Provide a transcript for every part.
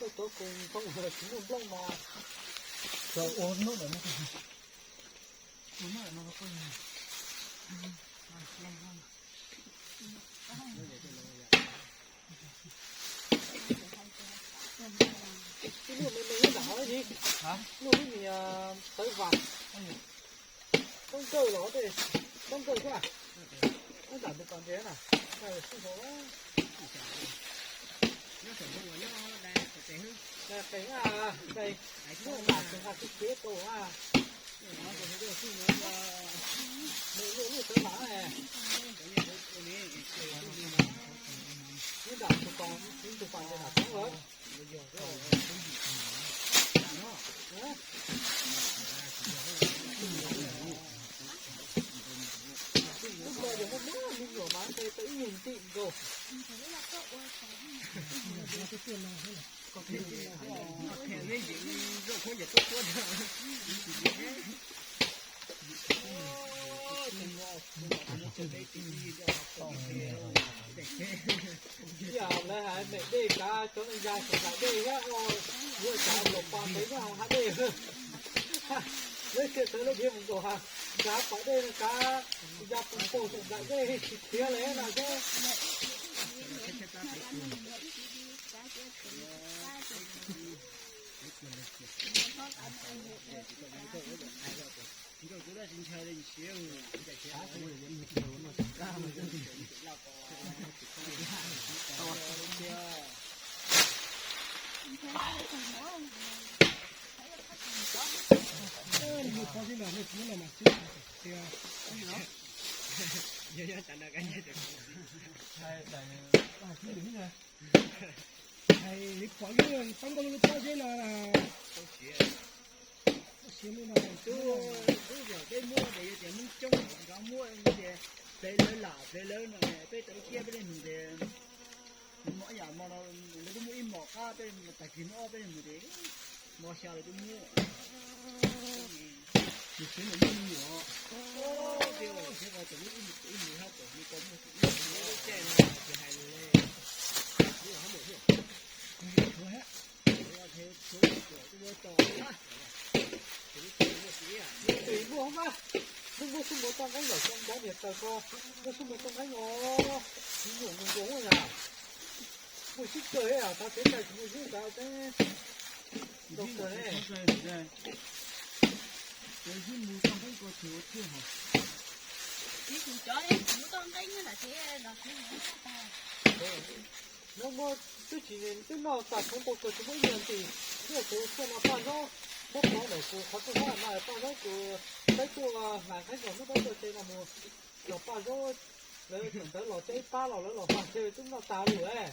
Tau kuv tsis muaj nplooj mas txawm ua hnub ntawm no. Ib lub me me nyob nram hauv ne, lub ib me tawv vas, toob nkawj los tej, toob nkawj xwb. Nyob nram tus pas ntses na, sib hauv. Qees a, qees, muaj nram tus nqa txiv txiav tau a. Nws luaj luaj tawv vas ne. Nyob nram tus pas, tus pas ntses nram toob lawm. Lub no yog muaj muaj me nyuam mas nqe tau ib nyuag ntim nkaus. Ib yam lawv hais mem dej kav cov neeg ya saum nplaim dej thiab, yuav tsav nplaum pas ntev nyob hauv hav dej. Lawv kiag txawv lawv dhia mus nkaum ha, nrad pas dej no kav ya pus paug saum nplaim dej tsis khiav li no xwb. Hais li pom lub pab zeb no na. Lub yog peb muab ces yog tias Hmoob coob nrov muab ces ple lawv lam ple lawv no, peb tau ib kiab peb leej mus ces mos yam mos no lawv twb muab ib mos qab, peb tag kis hnub ob peb leej mus ces mos xya lawv twb muab. Nws tsev nws muaj me nyuam. Ib mus hab tom li ko muaj ib mus caij no tsis hais li. Tus muaj xub muas toj nqeeb los cov ncav niam taws ko, muaj xub muas toj nqeeb os, tsis nyuam nkaus nkaus yam. Muaj sib kawg ib yam, thav kev cai tsis muaj sib kawg, tau kawg ne. Tus sib mus toj nqeeb ko tsis ua thiaj hos. Nws muaj twb tsis, twb noj tas tshoob tau kawg tsis muaj ib nyuag ntim, ntiaj teb tuaj no Paj Zaub, muab pov ntawm kuv qhov rooj vag no Paj Zaub tus saib tuaj hnav nqeeb nkaus hnub peb tuaj tsev no mus, los Paj Zaub lawv thaum ntawd los cov ib pab los lawv los hnav ntshe twb noj tas lawm.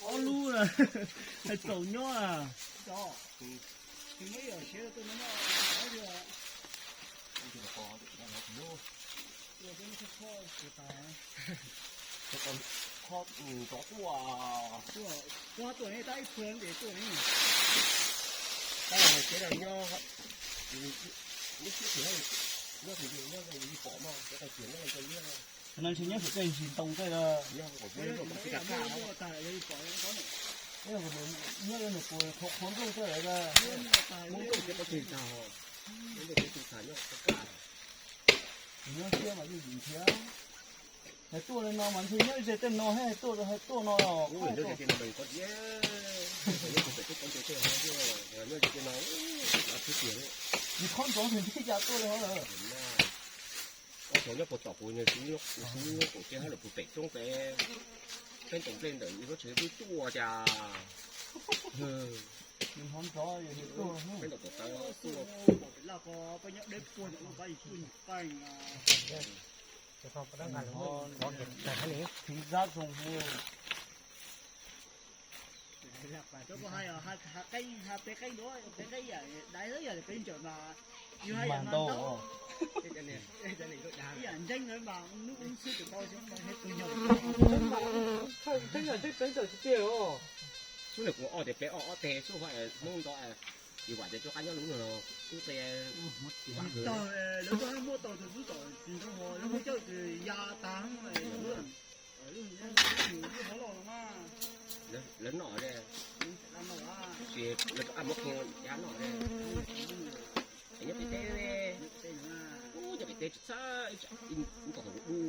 Ob lub na, hais txaus nyob a. Qhov tuaj, tab ib puag ces tuaj ne. Tab los ces nyob, nyob xwb ces nyob, nyob tus yus nyob yus pom no, cov tau tias nyob rau liab. Qhov no ntshe nyob saum tej ntsis ntoo tej lawm. Nyob nws puas qhuav nplooj tej lawm, muaj nplooj ces tau tus tag, nyob tus tag nyob qhov kaj. Nyob siab mas yeej yim nrhiav. Hais tuaj li no mas ntshe nyob ze tej no thiab, hais tuaj, hais tuaj no los nyob ze tej no, nyob ze tej no, tsis qhov ntxov nws thiaj ya tuaj li hov lawm. Ob tog nyob puag tom kuv, kuv xub nyob kaum teb hab lawm puag pem roob pem, peb ntaus nplej ntawm lub tsev twb tuaj cas. Nws hov ntxov tuaj, peb ntaus tawv tuaj. Txiv zab zoo hu. Cov koj hais, hais qeej, hais peb qeej duab, peb qeej yam dais, yam li qeej ntsaum mas yus hais yam mas ntau. Ib yam ntseeg lawm mas ub ub xwb, tus tau xyov tus yog. Ntseeg yam ntseeg peb ntawm tiag tiag os. Xub nws kuv ob tias peb ob ob teg xub, Hmoob nto, yus vam tias cuaj qab nyob lub no, ub teg. Tag lawv tuaj muaj tau tus xub tom tsis ntoo, lawv muaj coj tus ya tag lawm. Lawv noj, lawv rov qab muab kiag ya noj. Es nyob pem teb, ub nyob pem teb tsis txhab, ib nkaus thaum kuv dub